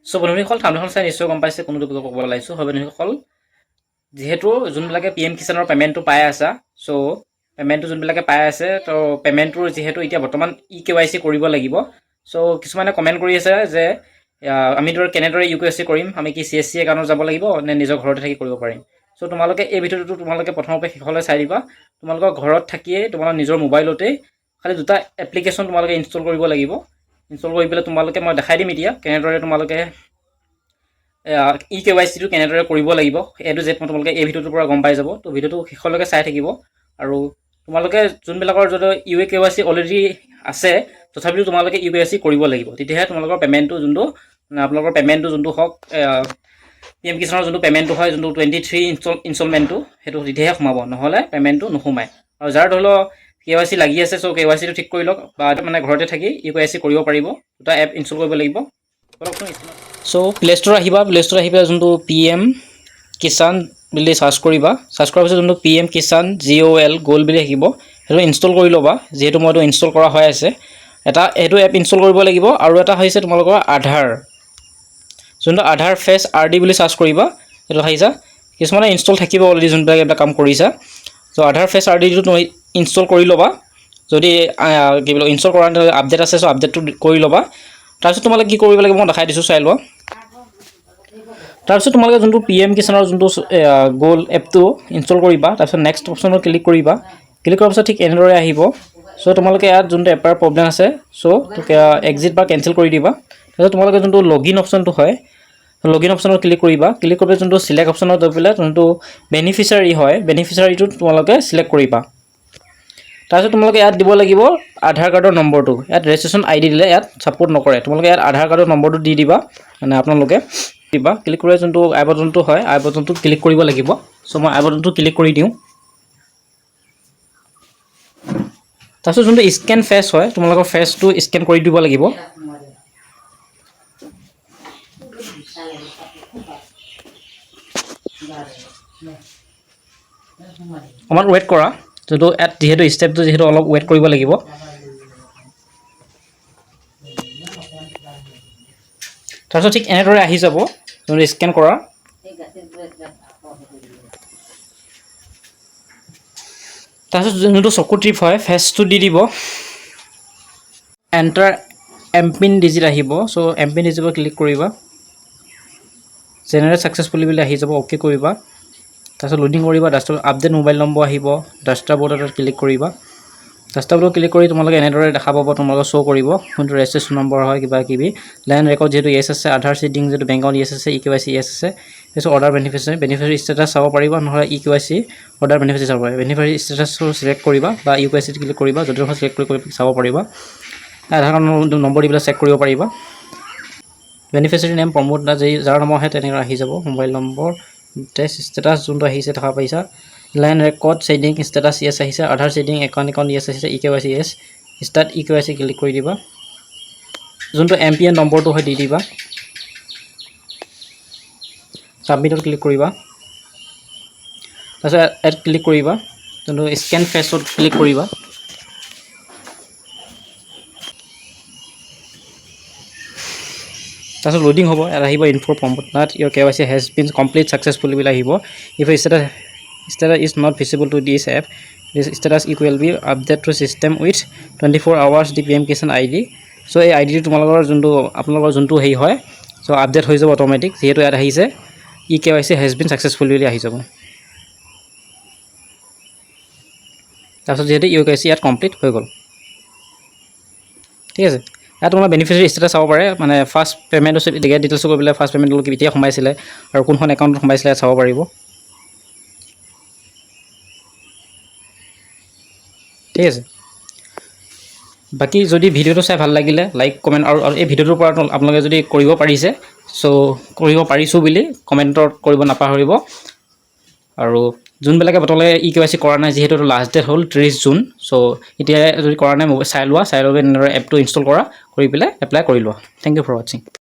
চ' বন্ধুসকল, থাম্বনেইলখন চাই নিশ্চয় গম পাইছে কোনটো ক'ব ওলাইছোঁ। হয় বন্ধুসকল, যিহেতু যোনবিলাকে পি এম কিষাণৰ পে'মেণ্টটো পাই আছা, চ' পে'মেণ্টটো যোনবিলাকে পাই আছে, তো পে'মেণ্টটোৰ যিহেতু এতিয়া বৰ্তমান ই কে ৱাই চি কৰিব লাগিব। চ' কিছুমানে কমেণ্ট কৰি আছে যে আমি ধৰ কেনেদৰে ইউ কে ৱাই চি কৰিম, আমি কি চি এছ চি একাউণ্টত যাব লাগিব নে নিজৰ ঘৰতে থাকি কৰিব পাৰিম? চ' তোমালোকে এই ভিডিঅ'টো তোমালোকে প্ৰথমৰ পৰা শেষলৈ চাই দিবা। তোমালোকৰ ঘৰত থাকিয়েই তোমালোকৰ নিজৰ মোবাইলতেই খালি দুটা এপ্লিকেশ্যন তোমালোকে ইনষ্টল কৰিব লাগিব। ইনষ্টল কৰি পেলাই তোমালোকে মই দেখাই দিম এতিয়া কেনেদৰে তোমালোকে ই কে ৱাই চিটো কেনেদৰে কৰিব লাগিব, এ টু জেড মই তোমালোকে এই ভিডিঅ'টোৰ পৰা গম পাই যাব। তো ভিডিঅ'টো শেষলৈকে চাই থাকিব। আৰু তোমালোকে যোনবিলাকৰ যদি U A K Y C already আছে, তথাপিও তোমালোকে ইউ কে ৱাই চি কৰিব লাগিব। তেতিয়াহে তোমালোকৰ পে'মেণ্টটো যোনটো, মানে আপোনালোকৰ পে'মেণ্টটো যোনটো হওক, পি এম কিষাণৰ যোনটো পে'মেণ্টটো হয়, যোনটো 23 ইনষ্টলমেণ্টটো, সেইটো তেতিয়াহে সোমাব, নহ'লে পে'মেণ্টটো নোসোমায়। আৰু যাৰ ধৰি লওক কে ৱাই চি লাগি আছে, চ' কে ৱাই চিটো ঠিক কৰি লওক বা মানে ঘৰতে থাকি ইউ কে ৱাই চি কৰিব পাৰিব। দুটা এপ ইনষ্টল কৰিব লাগিব। চ' প্লে ষ্ট'ৰ আহিবা। প্লে ষ্ট'ৰ আহি পেলাই যোনটো পি এম কিষাণ বুলি চাৰ্চ কৰিবা। চাৰ্চ কৰাৰ পিছত যোনটো পি এম কিষাণ জি অ' এল গ'ল বুলি আহিব, সেইটো ইনষ্টল কৰি ল'বা। যিহেতু মই এইটো ইনষ্টল কৰা হৈ আছে। এটা সেইটো এপ ইনষ্টল কৰিব লাগিব আৰু এটা হৈছে তোমালোকৰ আধাৰ, যোনটো আধাৰ ফেচ আৰ ডি বুলি চাৰ্চ কৰিবা, সেইটো আহিছা। কিছুমানে ইনষ্টল থাকিব অলৰেডি, যোনবিলাক এইবিলাক কাম কৰিছা। চ' আধাৰ ফেচ আৰ ডিটো তুমি ইনষ্টল কৰি ল'বা। যদি কি বুলি ইনষ্টল কৰা আপডেট আছে, চ' আপডেটটো কৰি ল'বা। তাৰপিছত তোমালোকে কি কৰিব লাগিব মই দেখাই দিছোঁ, চাই লোৱা। তাৰপিছত তোমালোকে যোনটো পি এম কিষাণৰ যোনটো গ'ল এপটো ইনষ্টল কৰিবা। তাৰপিছত নেক্সট অপশ্যনত ক্লিক কৰিবা। ক্লিক কৰাৰ পিছত ঠিক এনেদৰে আহিব। চ' তোমালোকে ইয়াত যোনটো এপৰ প্ৰব্লেম আছে, চ' এক্সিট বা কেঞ্চেল কৰি দিবা। তাৰপিছত তোমালোকে যোনটো লগ ইন অপশ্যনটো হয়, লগ ইন অপশ্যনত ক্লিক কৰিবা। ক্লিক কৰি পেলাই যোনটো চিলেক্ট অপশ্যনত গৈ পেলাই যোনটো বেনিফিচিয়াৰী হয়, বেনিফিচিয়াৰীটো তোমালোকে চিলেক্ট কৰিবা। তাৰপিছত তোমালোকে ইয়াত দিব লাগিব আধাৰ কাৰ্ডৰ নম্বৰটো। ইয়াত ৰেজিষ্ট্ৰেশ্যন আই ডি দিলে ইয়াত ছাপোৰ্ট নকৰে। তোমালোকে ইয়াত আধাৰ কাৰ্ডৰ নম্বৰটো দি দিবা, মানে আপোনালোকে দিবা। ক্লিক কৰি যোনটো আই বটনটো হয়, আই বটনটো ক্লিক কৰিব লাগিব। চ' মই আই বটনটো ক্লিক কৰি দিওঁ। তাৰপিছত যোনটো স্কেন ফেচ হয়, তোমালোকৰ ফেচটো স্কেন কৰি দিব লাগিব। অকণমান ৱেইট কৰা। যোনটো ইয়াত যিহেতু ষ্টেপটো যিহেতু অলপ ৱেইট কৰিব লাগিব। তাৰপিছত ঠিক এনেদৰে আহি যাব যোনটো স্কেন কৰা। তাৰপিছত যোনটো চকু ট্ৰিপ হয়, ফেচটো দি দিব। এণ্টাৰ এম পিন ডিজিট আহিব। চ' এম পিন ডিজিটত ক্লিক কৰিবা। জেনেৰেট ছাকচেছফুলি বুলি আহি যাব, অ'কে কৰিবা। তাৰপিছত লোডিং কৰিবা। তাৰপিছত আপডেট মোবাইল নম্বৰ আহিব। ডাষ্টাৰ বৰ্ডত ক্লিক কৰিবা। ডাষ্টাৰ বৰ্ডত ক্লিক কৰি তোমালোকে এনেদৰে দেখা পাব, তোমালোকে শ্ব' কৰিব কোনটো ৰেজিষ্ট্ৰেশ্যন নম্বৰ হয়, কিবা কিবি লেণ্ড ৰেকৰ্ড যিহেতু য়েছ আছে, আধাৰ চিডিং যিটো বেংক একাউণ্ট য়েছ আছে, ই কে ৱাই চি য়েছ আছে। তাৰপিছত অৰ্ডাৰ বেনিফিচিয়াৰী ষ্টেটাছ চাব পাৰিবা, নহ'লে E K Y C order beneficiary চাব পাৰিবা। বেনিফিচিয়াৰী ষ্টেটাছটো চিলেক্ট কৰিবা বা ইউ কে ৱাই চিত ক্লিক কৰিবা, য'তে নহয় চিলেক্ট কৰি চাব পাৰিবা। আধাৰ কাৰ্ড নম্বৰ দি পেলাই চেক কৰিব পাৰিবা। বেনিফিচিয়াৰী নেম প্ৰমোদ দাস, যাৰ নামৰ আহে তেনেকৈ আহি যাব। মোবাইল নম্বৰ, টেষ্ট ষ্টেটাছ যোনটো আহিছে দেখা পাইছা। লেণ্ড ৰেকৰ্ড শ্বেডিং ষ্টেটাছ য়েছ আহিছে, আধাৰ শ্বেডিং একাউণ্ট য়েছ আহিছে, ই কে ৱাই চি য়েছ। ষ্টাৰ্ট ই কে ৱাই চি ক্লিক কৰি দিবা। যোনটো এম পি এন নম্বৰটো হয় দি দিবা। ছাবমিটত ক্লিক কৰিবা। তাৰপিছত ইয়াত ক্লিক কৰিবা, যোনটো স্কেন ফেচত ক্লিক কৰিবা। তাৰপিছত লোডিং হ'ব। ইয়াত আহিব ইনফৰ প্ৰম্পট তাত your KYC has been complete successfully বুলি আহিব। If status is not visible to this app, this status it will be update to system with 24 hours the PM Kisan ID। So এই আই ডিটো তোমালোকৰ যোনটো, আপোনালোকৰ যোনটো হেৰি হয়, চ' আপডেট হৈ যাব অট'মেটিক। যিহেতু ইয়াত আহিছে ই KYC has been successful বুলি আহি যাব। তাৰপিছত যিহেতু ইউ কে ৱাই চি ইয়াত কমপ্লিট হৈ গ'ল, ঠিক আছে। ইয়াত তোমাৰ বেনিফিচিয়াৰী ষ্টেটাছ চাব পাৰে, মানে ফাৰ্ষ্ট পে'মেণ্টটো ডিটেইলছ গৈ পেলাই ফাৰ্ষ্ট পে'মেণ্টটো কেতিয়া সোমাইছিলে আৰু কোনখন একাউণ্টত সোমাইছিলে ইয়াত চাব পাৰিব। ঠিক আছে। বাকী যদি ভিডিঅ'টো চাই ভাল লাগিলে লাইক, কমেণ্ট আৰু এই ভিডিঅ'টোৰ পৰা আপোনালোকে যদি কৰিব পাৰিছে, চ' কৰিব পাৰিছোঁ বুলি কমেণ্টত কৰিব নাপাহৰিব। আৰু যোনবিলাকে বৰ্তমানলৈকে ই কে ৱাই চি কৰা নাই, যিহেতু এইটো লাষ্ট ডেট হ'ল 30 জুন, চ' এতিয়া যদি কৰা নাই, মোবাইল চাই লোৱা, চাই লৈ এনেদৰে এপটো ইনষ্টল কৰা, কৰি পেলাই এপ্লাই কৰি লোৱা। Thank you for ৱাটছিং।